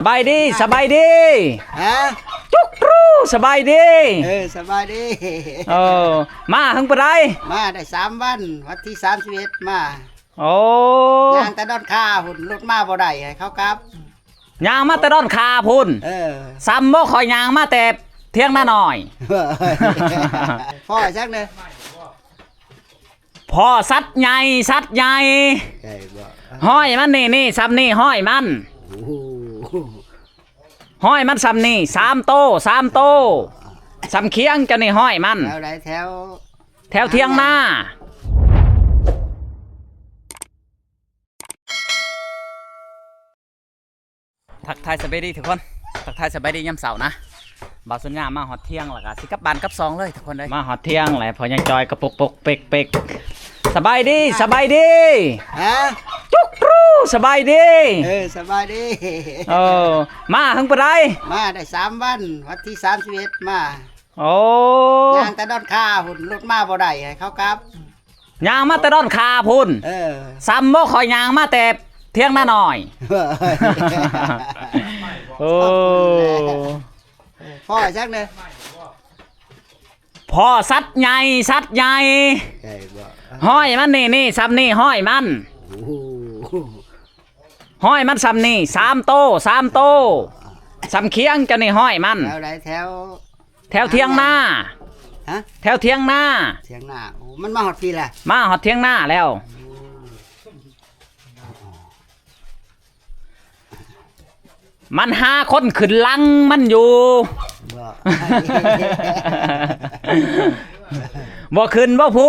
ສະບາຍດີ ສະບາຍດີ ຮະ? ຈຸກຣູ ສະບາຍດີ ເອີ ສະບາຍດີ ເອີ ມາເຖິງປານໃດ? ມາໄດ້ສາມວັນ ວັນທີສາມສິບເອັດມາ ໂອ້ ຍ່າງແຕ່ດອນຄາພຸ້ນ ລົດມາບໍ່ໄດ້ ໃຫ້ເຂົາກັບ ຍ່າງມາແຕ່ດອນຄາພຸ້ນ ເອີ ຊ້ຳບໍ່ ຂ້ອຍຍ່າງມາແຕ່ທຽງນານ້ອຍ ພໍ້ຈັກເດີ ພໍ້ສັດໃຫຍ່ ສັດໃຫຍ່ ໃຫຍ່ບໍ່? ຮ້ອຍມັນນີ້ ນີ້ ຊ້ຳນີ້ ຮ້ອຍມັນ ໂອ້ໂຫ ຮ້ອຍມັນຊ້ຳນີ້ ສາມໂຕ ສາມໂຕ ຊ້ຳຄຽງເຈົ້ານີ້ ຮ້ອຍມັນ ແຖວໃດ? ແຖວ ແຖວທຽງນາ ທັກທາຍສະບາຍດີທຸກຄົນ ທັກທາຍສະບາຍດີຍາມເຊົ້ານະ ບ່າວສັນຍາມາຮອດທຽງແລ້ວກະຊິກັບບ້ານກັບຊ່ອງເລີຍທຸກຄົນເອີຍ ມາຮອດທຽງແລ້ວ ພໍ່ໃຫຍ່ຈ່ອຍກະປົກປົກເປັກເປັກ ສະບາຍດີ ສະບາຍດີ ຮະ? ຈຸກຣູ ສະບາຍດີ ເອີ ສະບາຍດີ ເອີ ມາເຖິງປານໃດ? ມາໄດ້ສາມວັນ ວັນທີສາມສິບເອັດມາ ໂອ້ ຍ່າງແຕ່ດອນຄາພຸ້ນ ລົດມາບໍ່ໄດ້ ໃຫ້ເຂົາກັບ ຍ່າງມາແຕ່ດອນຄາພຸ້ນ ເອີ ຊ້ຳບໍ່ ຂ້ອຍຍ່າງມາແຕ່ທຽງນານ້ອຍ ໂອ້ ພໍ້ຈັກເດີ ພໍ້ສັດໃຫຍ່ ສັດໃຫຍ່ ໃຫຍ່ບໍ່? ຮ້ອຍມັນນີ້ ນີ້ ຊ້ຳນີ້ ຮ້ອຍມັນ ໂອ້ໂຫ ຮ້ອຍມັນຊ້ຳນີ້ ສາມໂຕ ສາມໂຕ ຊ້ຳຄຽງເຈົ້ານີ້ ຮ້ອຍມັນ ແຖວໃດ? ແຖວ ແຖວທຽງນາ ຮະ? ແຖວທຽງນາ ທຽງນາ ໂອ້ ມັນມາຮອດພີ້ແລ້ວ ມາຮອດທຽງນາແລ້ວ ມັນຫາຄົນຂຶ້ນຫຼັງມັນຢູ່ ບໍ່ ບໍ່ຂຶ້ນບໍ່ພູ?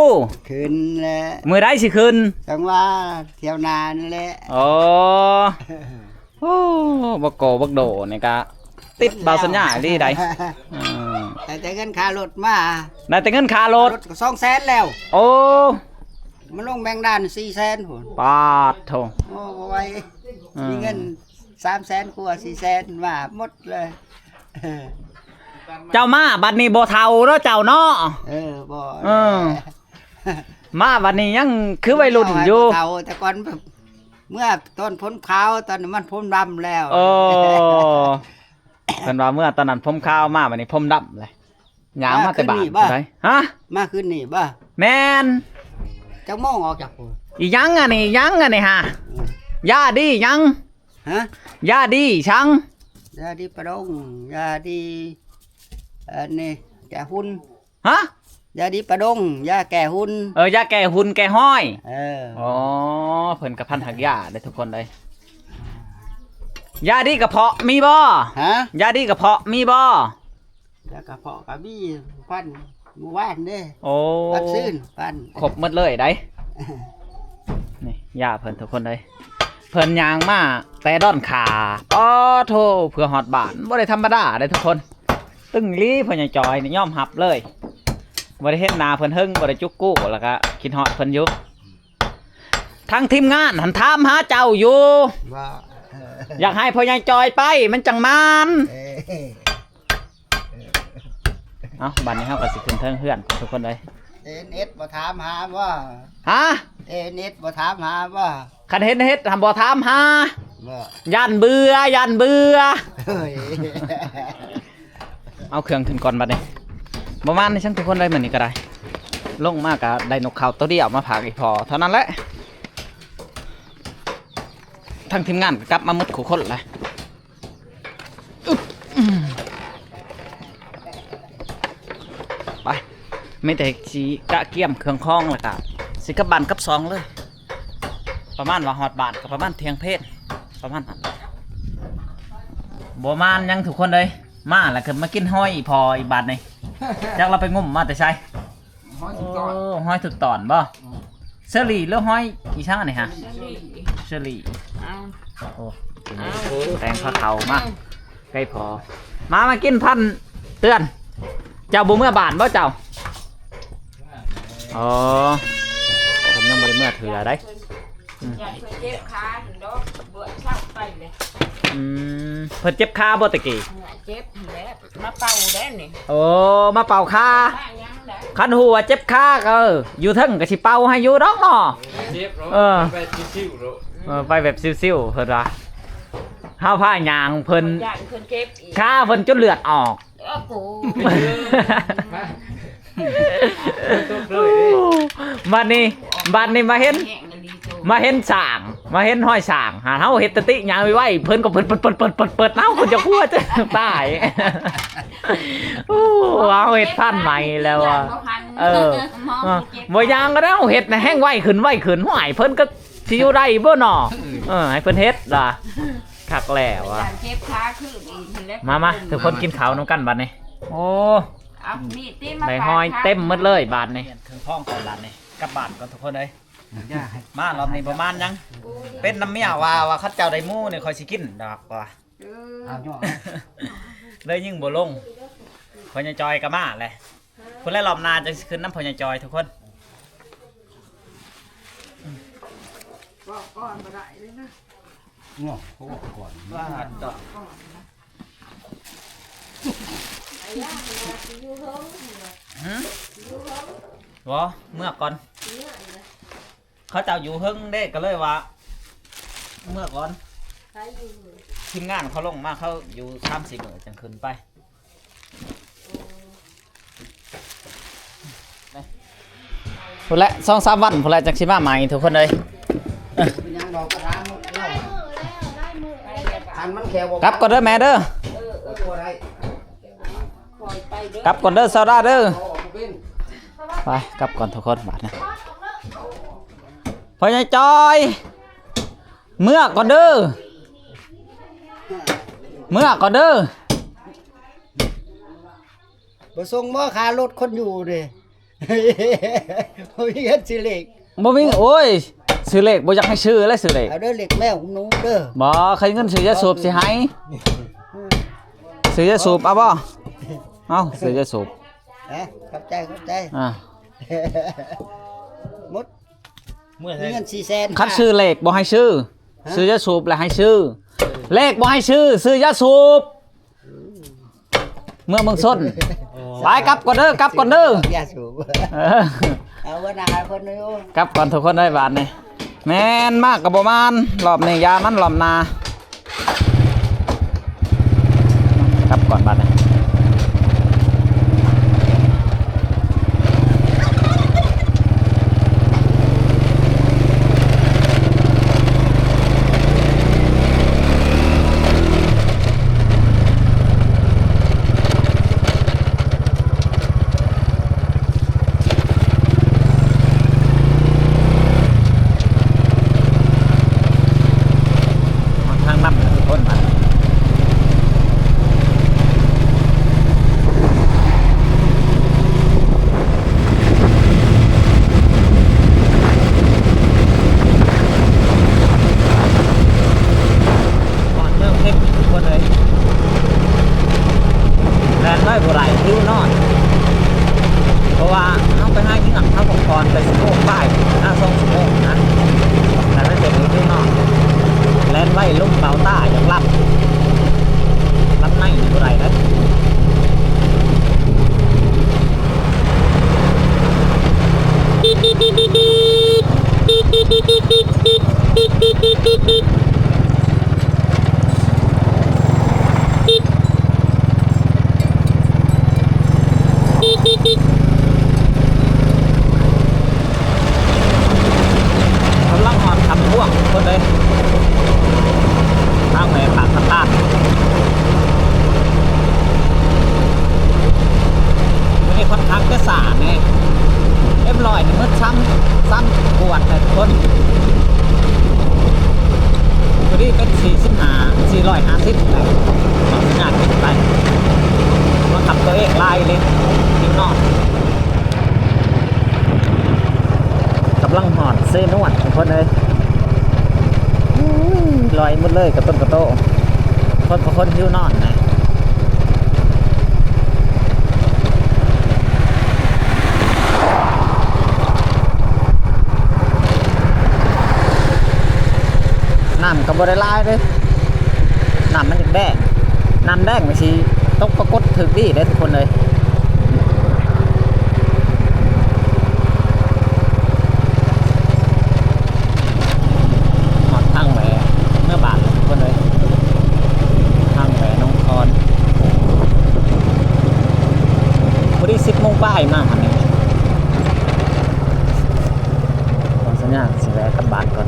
ຂຶ້ນແຫຼະ ມື້ໃດຊິຂຶ້ນ? ຈັ່ງວ່າທຽວໜ້ານີ້ແຫຼະ ໂອ້ ໂອ້ ບັກໂກບັກໂດນີ້ກະຕິດບ່າວສັນຍາອີ່ຫຼີໃດ໋ ອືມ ໄດ້ແຕ່ເງິນຄ່າລົດມາ ໄດ້ແຕ່ເງິນຄ່າລົດ ລົດກະສອງແສນແລ້ວ ໂອ້ ມາລົງແບງດ່ານສີ່ແສນພຸ້ນ ປາດໂທ້ ໂອ້ ບໍ່ໄຫວ ອືມ ມີເງິນສາມແສນກວ່າ ສີ່ແສນມາໝົດເລີຍ ເຈົ້າມາບັດນີ້ບໍ່ເຖົ້າເນາະ ເຈົ້າເນາະ ເອີ ບໍ່ ເອີ ມາບັດນີ້ຍັງຄືໄວລຸ້ນຢູ່ ເຖົ້າ ແຕ່ກ່ອນ ເມື່ອຕອນຜົມຂາວ ຕອນນີ້ມັນຜົມດຳແລ້ວ ໂອ້ ເພິ່ນວ່າເມື່ອຕອນນັ້ນຜົມຂາວ ມາບັດນີ້ຜົມດຳເລີຍ ຍ່າງມາແຕ່ບ້ານ ມາຄືນນີ້ບໍ່? ຜູ້ໃດ? ຮະ? ມາຄືນນີ້ບໍ່? ແມ່ນ ຈັກໂມງອອກຈາກພຸ້ນ? ອີ່ຫຍັງອັນນີ້? ຫຍັງອັນນີ້ຫາ? ເອີ ຢາດີຫຍັງ? ຮະ? ຢາດີສັງ? ຢາດີປະດົງ ຢາດີ ອັນນີ້ ແກ້ຫຸ່ນ ຮະ? ຢາດີປະດົງ ຢາແກ້ຫຸ່ນ ເອີ ຢາແກ້ຫຸ່ນແກ້ຫ້ອຍ ເອີ ອໍ ເພິ່ນກະພັນຮັກຢາເດ້ທຸກຄົນເອີຍ ຢາດີກະເພາະມີບໍ່? ຮະ? ຢາດີກະເພາະມີບໍ່? ຢາກະເພາະກະມີ ພັນມື້ວານເດ້ ໂອ້ ວັກຊີນ ພັນ ຄົບໝົດເລີຍໃດ ນີ້ຢາເພິ່ນທຸກຄົນເອີຍ ເພິ່ນຍ່າງມາແຕ່ດອນຄາ ປາໂທ້ ເພື່ອຮອດບ້ານ ບໍ່ໄດ້ທຳມະດາເດ້ທຸກຄົນ ຕຶງອີ່ຫຼີ ພໍ່ໃຫຍ່ຈ່ອຍນີ້ຍອມຮັບເລີຍ ບໍ່ໄດ້ເຫັນໜ້າເພິ່ນເຫິງ ບໍ່ໄດ້ຈຸກກູ້ ແລ້ວກະຄິດຮອດເພິ່ນຢູ່ ທາງທີມງານຫັ້ນຖາມຫາເຈົ້າຢູ່ ວ່າ ຢາກໃຫ້ພໍ່ໃຫຍ່ຈ່ອຍໄປ ມັນຈັ່ງມານ ເອີ ເອົ້າ ບັດນີ້ເຮົາກະຊິຂຶ້ນເທິງເຮືອນທຸກຄົນເອີຍ ເອັນເອັສບໍ່ຖາມຫາບໍ່? ຮະ? ເອັນເອັສບໍ່ຖາມຫາບໍ່? ຄັນເຫັນເຮັດຫັ້ນບໍ່ຖາມຫາ ບໍ່ ຢ້ານເບື່ອ ຢ້ານເບື່ອ ເອີຍ ເອົາເຄື່ອງຂຶ້ນກ່ອນບັດນີ້ ບໍ່ມານນີ້ຊັ້ນທຸກຄົນເອີຍ ມື້ນີ້ກະໄດ້ ລົງມາກະໄດ້ນົກເຂົາໂຕດຽວມາຝາກອີ່ພໍ່ເທົ່ານັ້ນແຫຼະ ທັງທີມງານກະກັບມາໝົດຄູ່ຄົນແຫຼະ ອຶບ ອືມ ໄປ ມີແຕ່ຊິກະກຽມເຄື່ອງຂອງ ແລ້ວກະຊິກັບບ້ານກັບຊ່ອງເລີຍ ປະມານວ່າຮອດບ້ານກະປະມານທ່ຽງເພນ ປະມານນັ້ນ ບໍ່ມານຫຍັງທຸກຄົນເອີຍ ມາແລ້ວກະມາກິນຫອຍອີ່ພໍ່ອີກບາດນີ້ ຈັກລາວໄປງຸ້ມມາແຕ່ໃສ? ຫອຍທຸກຕອນ ໂອ້ ຫອຍທຸກຕອນບໍ່? ອືມ ເຊີຣີ ຫຼືຫອຍອີ່ຫຍັງອັນນີ້ຫະ? ເຊີຣີ ເຊີຣີ ເອົາ ໂອ້ ເອົາ ແຕງພາເຂົ້າມາ ເອົາ ໃກ້ພໍ ມາ ມາກິນພັນເຕືອນ ເຈົ້າບໍ່ເມືອບ້ານບໍ່ເຈົ້າ? ອໍ ເພິ່ນຍັງບໍ່ໄດ້ເມືອເທື່ອໃດ ອືມ ເພິ່ນເຈັບຂາຫັ້ນດອກ ເບື່ອເຊົ້າໄປເລີຍ ອືມ ເພິ່ນເຈັບຂາບໍ່ແຕ່ກີ້? ເຈັບຫັ້ນແຫຼະ ມາເປົ່າແລ້ວນີ້ ໂອ້ ມາເປົ່າຂາ ມາຫຍັງໄດ໋ ຄັນຮູ້ວ່າເຈັບຂາກະ ເອີ ຢູ່ເທິງກະຊິເປົ່າໃຫ້ຢູ່ດອກເນາະ ເຈັບເນາະ ເອີ ໄປຊິວໆໂລດ ເອີ ໄປແບບຊິວໆ ເພິ່ນວ່າ ເຮົາພາຍ່າງເພິ່ນ ຢ້ານເພິ່ນເຈັບອີກ ຂາເພິ່ນຈົນເລືອດອອກ. ເອີ ໂກ ບັດນີ້ ບັດນີ້ມາເຫັນ ມາເຫັນຊ້າງ ມາເຫັນຮອຍຊ້າງ ຫາເຮົາເຮັດສະຕິຍ່າງໄວໆ ເພິ່ນກໍເປີດໆໆໆ ເຮົາກໍຈະກົວຈະຕາຍ. ໂອ້ ເຮົາເຮັດພັນໃໝ່ແລ້ວວ່າ ເອີ ບໍ່ຍ່າງກໍໄດ້ ເຮົາເຮັດນະແຮ່ງໄວຂຶ້ນ ໄວຂຶ້ນ ຫ້ວຍ ເພິ່ນກໍຊິຢູ່ໄດ້ບໍ່ນໍ? ເອີ ໃຫ້ເພິ່ນເຮັດລະ ຄັກແລ້ວວ່າ ຢ້ານເຈັບຂາຄືນອີກຫັ້ນແຫຼະ. ມາໆ ທຸກຄົນກິນເຂົ້ານຳກັນບັດນີ້. ໂອ້ ເອົາມີດຕິມາ ໄດ້ຫອຍເຕັມໝົດເລີຍບາດນີ້. ເຄື່ອງຂອງກ່ອນບາດນີ້ ກັບບ້ານກ່ອນທຸກຄົນເອີຍ. ມາລອບນີ້ບໍ່ມານຫຍັງ ເປັນນຳເມຍວ່າ ວ່າຄັນເຈົ້າໄດ້ໝູນີ້ຂ້ອຍຊິກິນດອກວ່າ. ເອີ ເອົາ ເລີຍຍິງບໍ່ລົງ. ພໍ່ໃຫຍ່ຈອຍກໍມາແຫຼະ ພຸ້ນແຫຼະ ລອບໜ້າຈັ່ງຊິຂຶ້ນນຳພໍ່ໃຫຍ່ຈອຍທຸກຄົນ. ເວົ້າກ່ອນບໍ່ໄດ້ເລີຍນະ. ເນາະ ເຂົາເວົ້າກ່ອນ ວ່າ ວ່າ ຫື? ບໍ່ ເມືອກ່ອນ ເຂົາເຈົ້າຢູ່ເທິງເດ້ ກໍເລີຍວ່າເມືອກ່ອນ. ທີມງານເຂົາລົງມາ ເຂົາຢູ່ສາມສີ່ມື້ຈັ່ງຂຶ້ນໄປ. ພຸ້ນແຫຼະ ສອງສາມວັນພຸ້ນແຫຼະ ຈັ່ງຊິມາໃໝ່ທຸກຄົນເອີຍ. ກັບກ່ອນເດີແມ່ເດີ ກັບກ່ອນເດີຊາວດາເດີ. ໄປ ກັບກ່ອນທຸກຄົນບາດນີ້. ພໍ່ໃຫຍ່ຈອຍ ເມືອກ່ອນເດີ ເມືອກ່ອນເດີ. ບໍ່ສົ່ງບໍ່ຄ່າລົດຄົນຢູ່ເດ້. ບໍ່ມີເງິນຊື້ເລກ ບໍ່ມີ. ໂອ້ຍ ຊື້ເລກບໍ່ຢາກໃຫ້ຊື້ແຫຼະ ຊື້ເລກ. ເອົາເດີ ເລກແມວໜູເດີ. ບໍ່ ຄັນເງິນຊື້ຢາສູບຊິໃຫ້ ຊື້ຢາສູບເອົາບໍ່? ເອົາ ຊື້ຢາສູບ. ຮະ ຂອບໃຈ ຂອບໃຈ. ອ່າ ໝົດ ມີເງິນສີ່ແສນ. ຄັນຊື້ເລກບໍ່ໃຫ້ຊື້ ຮະ ຊື້ຢາສູບແລ້ວໃຫ້ຊື້. ເລກບໍ່ໃຫ້ຊື້ ຊື້ຢາສູບ. ເມືອເມືອງຊົນ. ໄປ ກັບກ່ອນເດີ ກັບກ່ອນເດີ. ເອີ ເອົາເບິ່ງໜ້າຄົນຢູ່ ກັບກ່ອນທຸກຄົນເອີຍບາດນີ້. ແມ່ນ ມາກໍບໍ່ມານ ລອບນີ້ຢ່າມັນ ລອບໜ້າ. ກັບກ່ອນບາດນີ້. ຮອດທາງນຳແລ້ວທຸກຄົນ. ຮອດເມືອງເພັງທຸກຄົນເອີຍ. ແລ່ນໄວບໍ່ໄດ້ ຫິວນອນ ເພາະວ່າເຮົາໄປຫາເຫືອກ ເຮົາພັກຜ່ອນໄປຊົ່ວໂມງປາຍ ຫາສອງຊົ່ວໂມງນະ ແລ້ວໄປເຮັດຫິວນອນ. ແລ່ນໄວ ລົມເບົາຕາຢາກຫຼັບ ຫຼັບໃນນີ້ບໍ່ໄດ້ເດ້. ກຳລັງຮອດຄຳພວງຄົນເດ້ ທາງແມ່ປາກສະພານ. ມື້ນີ້ຂ້ອນຂ້າງຈະສາແນ່ ເອັມຮ້ອຍນີ້ໝົດຊ້ຳ ຊ້ຳກວດແຫຼະທຸກຄົນ. ຕົວນີ້ເປັນສີ່ສິບຫ້າ ສີ່ຮ້ອຍຫ້າສິບແຫຼະ ເອົາສັນຍານຂຶ້ນໄປ ມາຂັບຕົວເອງຫຼາຍເລີຍພີ່ນ້ອງ. ກຳລັງຮອດເຊນວນທຸກຄົນເອີຍ. ໂອ້ຍ ລອຍໝົດເລີຍກະຕົ້ນກະໂຕ ຄົນ ຄົນຫິວນອນນະ. ນ້ຳກໍບໍ່ໄດ້ຫຼາຍເດ້ ນ້ຳມັນຍັງແດງ ນ້ຳແດງມັນຊິຕົກປາກົດຖືກດີເດ້ທຸກຄົນເອີຍ. ຮອດທາງແມ່ເມືອບ້ານແລ້ວທຸກຄົນເອີຍ. ປ້າຍມາຫັ້ນນີ້ ບາງສັນຍາຊິແວະກັບບ້ານກ່ອນ.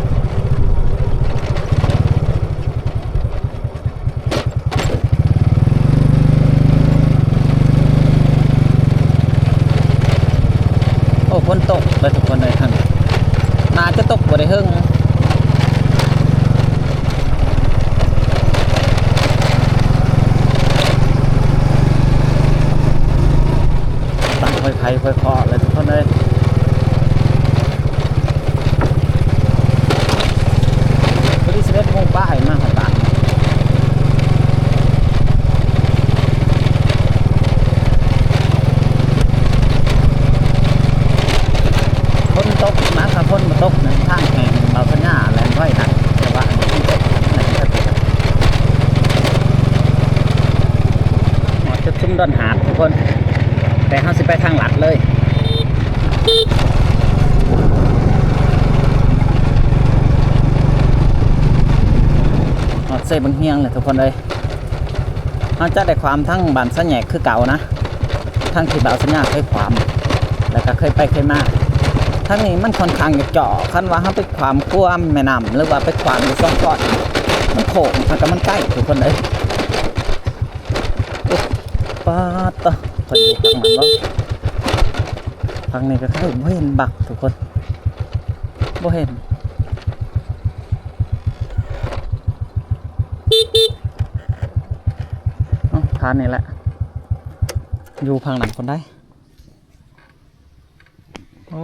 ໂອ້ ຝົນຕົກເດີທຸກຄົນເອີຍ ຫັ້ນ ໜ້າຈະຕົກບໍ່ໄດ້ເຖິງ. ຕັ້ງຄ່ອຍໄຂຄ່ອຍເຄາະເລີຍທຸກຄົນເອີຍ. ພໍດີສິບເອັດໂມງປາຍມາຮອດບ້ານ. ຝົນຕົກໜັກ ຖ້າຝົນບໍ່ຕົກນີ້ທາງແຫ້ງ ເບົາສັນຍາແລ່ນໄວນະ ແຕ່ວ່າຝົນຕົກ ຮອດຈຸດຊຸມດອນຫາດທຸກຄົນ ແຕ່ເຮົາຊິໄປທາງລັດເລີຍ. ຮອດເຊບັງຮຽງແລ້ວທຸກຄົນເອີຍ. ເຮົາຈະໄດ້ຂ້າມທາງບ້ານສາແຍກຄືເກົ່ານະ ທາງທີ່ບ່າວສັນຍາເຄີຍຂ້າມ ແລ້ວກໍເຄີຍໄປເຄີຍມາ. ທາງນີ້ມັນຂ້ອນຂ້າງຈະເຈາະ ຄັນວ່າເຮົາໄປຂ້າມຂົວແມ່ນ້ຳ ຫຼືວ່າໄປຂ້າມຢູ່ສອງຄອນ ມັນໂຄ້ງ ແລ້ວກໍມັນໄກທຸກຄົນເອີຍ. ປາດຕະ ເພິ່ນຢູ່ທາງນັ້ນເນາະ. ທາງນີ້ກໍຄືບໍ່ເຫັນບັກທຸກຄົນ ບໍ່ເຫັນ. ເອົ້າ ທາງນີ້ແຫຼະ ຢູ່ທາງນັ້ນຄົນໃດ. ໂອ້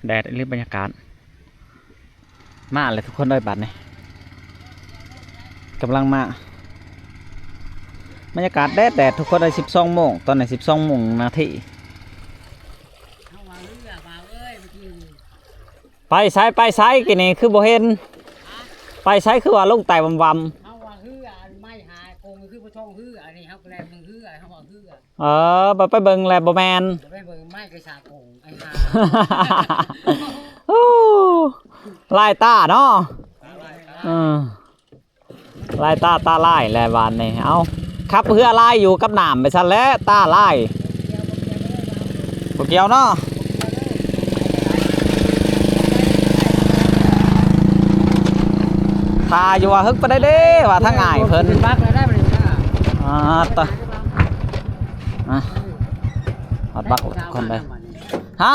ແດດອີ່ຫຼີ ບັນຍາກາດ. ມາແລ້ວທຸກຄົນເອີຍ ບາດນີ້ກຳລັງມາ. ບັນຍາກາດແດດໆ ທຸກຄົນເອີຍ ສິບສອງໂມງ ຕອນນີ້ສິບສອງໂມງນາທີ. ເຮົາວ່າເຮືອ ບ່າວເອີຍ ເມື່ອກີ້ນີ້ ໄປໃສ ໄປໃສ ກີ້ນີ້ຄືບໍ່ເຫັນ? ຮະ? ໄປໃສ ຄືວ່າລົງໃຕ້ວຳໆ? ເຮົາວ່າເຮືອ ອັນໄມ້ຫາກົງ ຄືບໍ່ທ້ອງເຮືອ ອັນນີ້ເຮົາກໍແລ່ນເບິ່ງເຮືອ ເຮົາວ່າເຮືອ. ເອີ ໄປ ໄປເບິ່ງແລ້ວບໍ່ແມ່ນ ໄປເບິ່ງໄມ້ກະສາກົງ ໄອ້ຫ່າ. ໂອ້ ລາຍຕາເນາະ ເອີ ລາຍຕາ ຕາລາຍແຫຼະບາດນີ້. ເອົ້າ ຂັບເຮືອລາຍຢູ່ກັບນ້ຳໄປຊັ້ນແຫຼະ ຕາລາຍ ບໍ່ກ່ຽວເນາະ. ຖ້າຢູ່ວ່າເຮິກປານໃດເດ້ ວ່າທາງອ້າຍເພິ່ນ ເປັນບັກແລ້ວໄດ້ບັດນີ້ນະ. ອ່າ ຕະ ອ່ະ ຮອດບັກທຸກຄົນເລີຍ. ຮະ?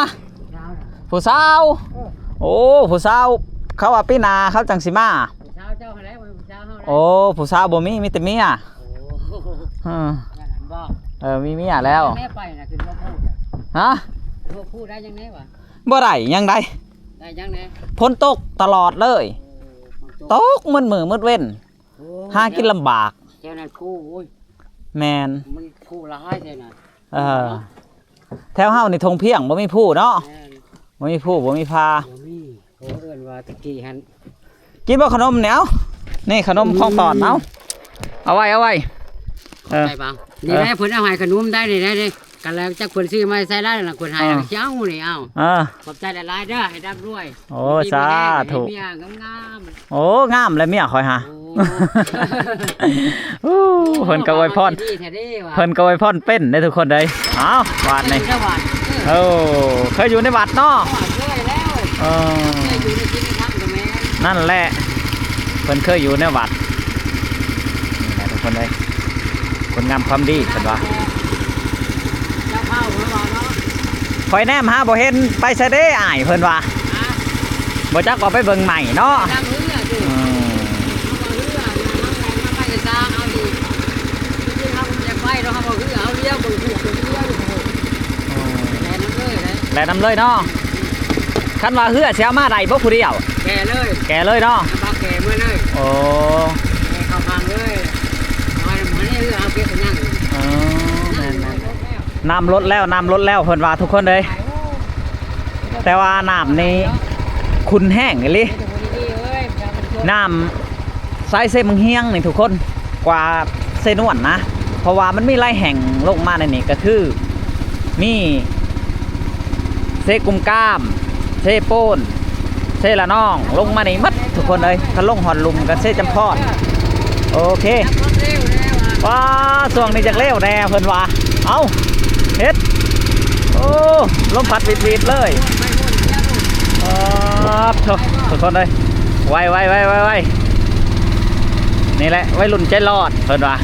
ຜູ້ສາວ? ເອີ ໂອ້ ຜູ້ສາວ ເຂົາວ່າປີໜ້າເຂົາຈັ່ງຊິມາ. ຜູ້ສາວເຈົ້າຫັ້ນແຫຼະ ບໍ່ແມ່ນຜູ້ສາວເຮົານະ. ໂອ້ ຜູ້ສາວບໍ່ມີ ມີແຕ່ເມຍ. ໂອ້ ເອີ ແມ່ນບໍ່? ເອີ ມີເມຍແລ້ວ. ແມ່ໄປນະ ຄືບໍ່ພູດນະ. ຮະ? ບໍ່ພູດໄດ້ຫຍັງແດ່ຫວາ? ບໍ່ໄດ້ຫຍັງໃດ. ໄດ້ຫຍັງແດ່? ຝົນຕົກຕະຫຼອດເລີຍ. ໂອ້ ຝົນຕົກ ຕົກໝົດມື້ໝົດເວັນ. ໂອ້ ຫາກິນລຳບາກ. ແຖວນັ້ນພູ ໂອ້ຍ ແມ່ນ ມັນພູຫຼາຍແທ້ນະ. ເອີ ແຖວເຮົານີ້ທົ່ງພຽງ ບໍ່ມີພູເນາະ. ແມ່ນ ບໍ່ມີພູ ບໍ່ມີຜາ ບໍ່ມີ. ເຂົາເອີ້ນວ່າຕະກີ້ຫັ້ນ ກິນບໍ່ຂະໜົມນີ້? ເອົາ ນີ້ຂະໜົມຂອງຕອນ ເອົາ ເອົາໄວ້ ເອົາໄວ້. ເອີ ໃສ່ເບົາ ນີ້ແຫຼະ ເອີ ເພິ່ນເອົາໃຫ້ຂະໜົມໄດ້ນີ້ ນີ້ ນີ້ ກະແລ້ວຈັກເພິ່ນຊື້ມາໃສ່ຫຼາຍລະ ເພິ່ນໃຫ້ ເອີ ເອົານີ້ ເອົາ. ເອີ ຂອບໃຈຫຼາຍໆເດີ ໃຫ້ຮ່ຳລວຍ. ໂອ້ ສາທຸ ໃຫ້ເມຍງາມໆ. ໂອ້ ງາມແຫຼະເມຍຂ້ອຍຫາ. ໂອ້ ໂອ້ ເພິ່ນກໍອວຍພອນ ເພິ່ນກໍອວຍພອນເປັນເດ້ທຸກຄົນເດ້. ເອົ້າ ບາດນີ້ ເອີ ເຄີຍຢູ່ໃນວັດເນາະ. ເອີ ເຄີຍຢູ່ໃນສິນທຳກໍແມ່ນ ນັ້ນແຫຼະ ເພິ່ນເຄີຍຢູ່ໃນວັດ. ນີ້ແຫຼະທຸກຄົນເອີຍ ຄຸນງາມຄວາມດີເພິ່ນວ່າ. ເຈົ້າເຜົ່າເພິ່ນວ່າເນາະ ຂ້ອຍແນມຫາບໍ່ເຫັນ ໄປໃສເດ້ອ້າຍ ເພິ່ນວ່າ. ຮະ? ບໍ່ຈັກວ່າໄປເບິ່ງໃໝ່ເນາະ. ນຳເຮືອຢູ່ ອືມ ເຮືອນຳໄປກະຊາງ ເຮົານີ້ ທີ່ເຮົາບໍ່ຢາກໄປດອກ ເຮົາວ່າເຮືອ ເຮົາລຽວເບິ່ງຜູ້ຄົນເຮືອຢູ່. ອໍ ແລ່ນນຳເລີຍເດ້ ແລ່ນນຳເລີຍເນາະ. ຄັນວ່າເຮືອຊິເອົາມາໄດ້ບໍ່ຜູ້ດຽວ? ແກ່ເລີຍ ແກ່ເລີຍເນາະ ບັກແກ່ເມືອເລີຍ. ໂອ້ ແກ່ເຂົ້າຝັ່ງເລີຍ ເອົາໄວ້ນຳເຮືອ ເຮືອເຮົາເກັບໄປຍັງ. ອໍ ແມ່ນໆ ນ້ຳລົດແລ້ວ ນ້ຳລົດແລ້ວເພິ່ນວ່າທຸກຄົນເອີຍ. ແຕ່ວ່ານ້ຳນີ້ຂຸ່ນແຮງອີ່ຫຼີ ນ້ຳສາຍເຊບັ້ງຮຽງນີ້ທຸກຄົນ ກວ່າເຊນວນນະ ເພາະວ່າມັນມີຫຼາຍແຫ່ງລົງມາໃນນີ້ ກໍຄືມີເຊກຸມກາມ ເຊໂປນ ເຊລະນອງ ລົງມານີ້ໝົດທຸກຄົນເອີຍ. ຄັນລົງຮອດລຸ່ມກໍເຊຈຳພອນ. ໂອເຄ ວ້າ ຊ່ວງນີ້ຈັກເລວແດ່ເພິ່ນວ່າ. ເອົ້າ ເຮັດ ໂອ ໂອ້ ລົມພັດຫວີດໆເລີຍ. ປາດໂທ້ ທຸກຄົນເອີຍ ໄວໆໆໆໆ ນີ້ແຫຼະໄວລຸ້ນໃຈລອດເພິ່ນວ່າ.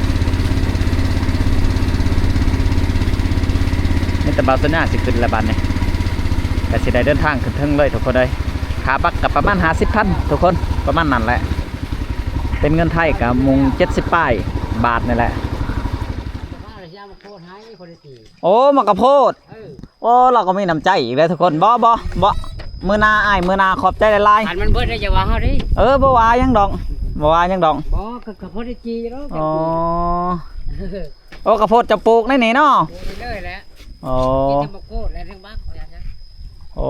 ມີແຕ່ບ່າວສັນຍາຊິຂຶ້ນແລ້ວບາດນີ້ ກໍຊິໄດ້ເດີນທາງຂຶ້ນເທິງເລີຍທຸກຄົນເອີຍ. ຄ່າບັກກໍປະມານຫ້າສິບພັນທຸກຄົນ ປະມານນັ້ນແຫຼະ ເປັນເງິນໄທກໍມຸງເຈັດສິບປາຍບາດນີ້ແຫຼະ. ໂອ້ ໝາກກະໂພດ ເອີ ໂອ້ ລາວກໍມີນ້ຳໃຈອີກແລ້ວທຸກຄົນ. ບໍ່ ບໍ່ ບໍ່ ມື້ໜ້າອ້າຍ ມື້ໜ້າ ຂອບໃຈຫຼາຍໆ. ຄັນມັນເບິດແລ້ວຢ່າວ່າເຮົາເດ້. ເອີ ບໍ່ວ່າຫຍັງດອກ ບໍ່ວ່າຫຍັງດອກ. ບໍ່ ກໍ ກໍພໍໄດ້ຈີ່ດອກ. ອໍ ໂອ້ ກະໂພດຈະປູກໃນນີ້ເນາະ. ປູກເລີຍແຫຼະ. ອໍ ກິນແຕ່ໝາກໂພດແລະເລື່ອງບັກ. ໂອ້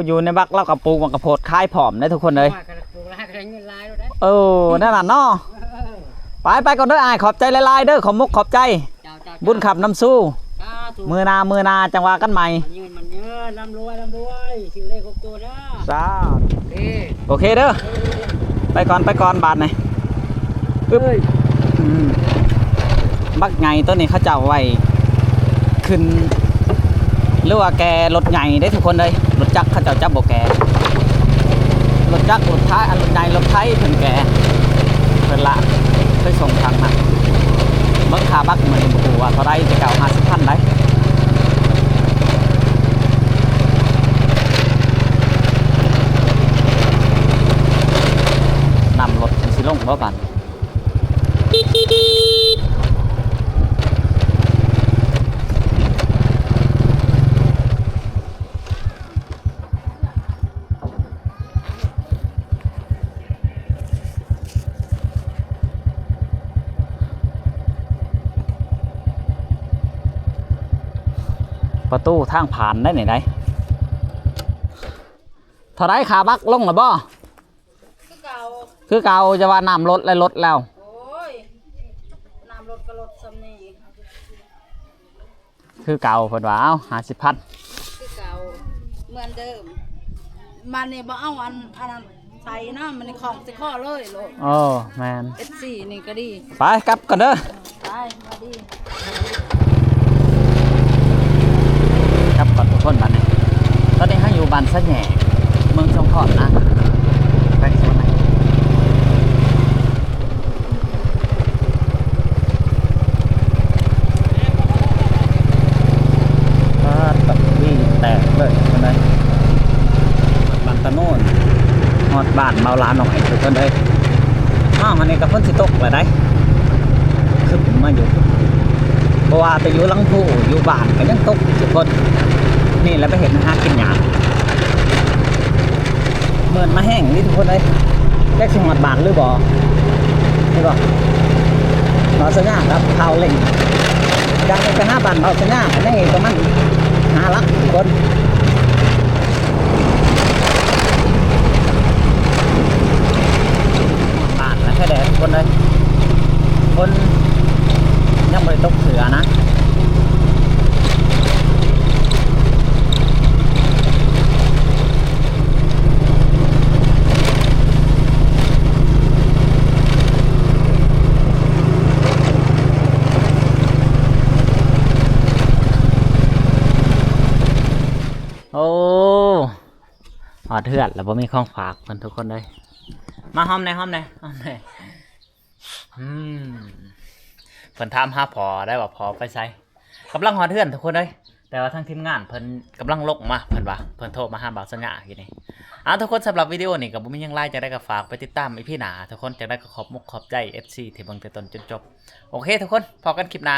ຢູ່ໃນບັກລາວກໍປູກໝາກກະໂພດຂາຍພ້ອມເດ້ທຸກຄົນເອີຍ. ປູກຫຼາຍກໍໄດ້ເງິນຫຼາຍໂລດເດ້. ເອີ ແນວນັ້ນເນາະ. ເອີ ໄປ ໄປກ່ອນເດີອ້າຍ ຂອບໃຈຫຼາຍໆເດີ ຂອບມຸກຂອບໃຈ. ເຈົ້າ ເຈົ້າ ບຸນຄ້ຳນຳສູ່. ສາທຸ. ມື້ໜ້າ ມື້ໜ້າຈັ່ງວ່າກັນໃໝ່. ມັນຍືນ ມັນຍືນ ລ່ຳລວຍ ລ່ຳລວຍ ຖືກເລກຫົກໂຕເດີ. ສາທຸ. ໂອເຄເດີ ໄປກ່ອນ ໄປກ່ອນບາດນີ້. ອຶບ ອືມ ບັກໃຫຍ່ໂຕນີ້ເຂົາເຈົ້າໄວ້ຂຶ້ນ ຫຼືວ່າແກ່ລົດໃຫຍ່ເດ້ທຸກຄົນເອີຍ. ລົດຈັກເຂົາເຈົ້າຈັບບໍ່ແກ່ ລົດຈັກ ລົດໄຖ ອັນ ລົດໃຫຍ່ ລົດໄຖເພິ່ນແກ່ ເພິ່ນລາກ ເຄີຍສົ່ງທາງນັ້ນ. ເບິ່ງຄ່າບັກມື້ນີ້ບໍ່ຮູ້ວ່າເທົ່າໃດ ແຕ່ເກົ່າຫ້າສິບພັນໄດ໋. ນ້ຳລົດມັນຊິລົງບໍ່ບາດນີ້? ປະຕູທາງຜ່ານໄດ໋ນີ້ໄດ໋. ເທົ່າໃດຄ່າບັກ ລົງແລ້ວບໍ່? ຄືເກົ່າ ຄືເກົ່າ ຈະວ່ານ້ຳລົດແລ້ວ ລົດແລ້ວ. ໂອ້ຍ ນ້ຳລົດກໍລົດສ່ຳນີ້. ຄືເກົ່າ ເພິ່ນວ່າ ເອົ້າ ຫ້າສິບພັນ ຄືເກົ່າ ເໝືອນເດີມ. ມັນນີ້ບໍ່ເອົາອັນ ອັນນັ້ນໃສ່ນຳ ມັນນີ້ຂອງໃສ່ຄໍເລີຍໂລດ. ເອີ ແມ່ນ ເອັຟຊີ ນີ້ກໍດີ. ໄປ ກັບກ່ອນເດີ. ໄປ ສະບາຍດີ. ກັບກ່ອນທຸກຄົນບາດນີ້. ຕອນນີ້ເຮົາຢູ່ບ້ານສະແຫຍ ເມືອງສົງຂອງນະ ແຂວງສະຫວັນນະເຂດ. ປາດ ບັກວີແຕກເລີຍ ເຫັນໄດ໋. ບ້ານຕາໂນນ ຮອດບ້ານເບົາຫຼາໜ້ອຍທຸກຄົນເອີຍ. ອ້າວ ອັນນີ້ກໍຝົນຊິຕົກແລ້ວໄດ໋ ຄຶບມາຢູ່ ບໍ່ວ່າແຕ່ຢູ່ຫຼັງພູ ຢູ່ບ້ານກໍຍັງຕົກທຸກຄົນ. ນີ້ແຫຼະໄປເຮັດຫາກິນຍາກ ເມີນມາແຮງນີ້ທຸກຄົນເອີຍ. ຈັກຊິຮອດບ້ານຫຼືບໍ່ ເຫັນບໍ່? ເບົາສັນຍາກັບເຂົາເລັ່ງ ຈາກນີ້ໄປຫາບ້ານເບົາສັນຍາ ກໍຍັງອີກປະມານຫ້າຫຼັກທຸກຄົນ. ບ້ານນະ ແຄ່ແດດຄົນເອີຍ ຝົນຍັງບໍ່ໄດ້ຕົກເທື່ອນະ. ໂອ້ ຮອດເຮືອນແລ້ວ ບໍ່ມີຂອງຝາກເພິ່ນທຸກຄົນເອີຍ. ມາຫອມແດ່ ຫອມແດ່ ຫອມແດ່. ອືມ ເພິ່ນຖາມຫາພໍ່ໄດ້ວ່າພໍ່ໄປໃສ. ກຳລັງຮອດເຮືອນທຸກຄົນເອີຍ ແຕ່ວ່າທາງທີມງານເພິ່ນກຳລັງລົງມາ ເພິ່ນວ່າເພິ່ນໂທມາຫາບ່າວສັນຍາຢູ່ນີ້. ເອົາ ທຸກຄົນ ສຳລັບວິດີໂອນີ້ກໍບໍ່ມີຫຍັງຫຼາຍ ຈັ່ງໃດກໍຝາກໄປຕິດຕາມອີພີໜ້າທຸກຄົນ. ຈັ່ງໃດກໍຂອບມຸກຂອບໃຈເອັຟຊີທີ່ເບິ່ງແຕ່ຕົ້ນຈົນຈົບ. ໂອເຄທຸກຄົນ ພໍ້ກັນຄລິບໜ້າ.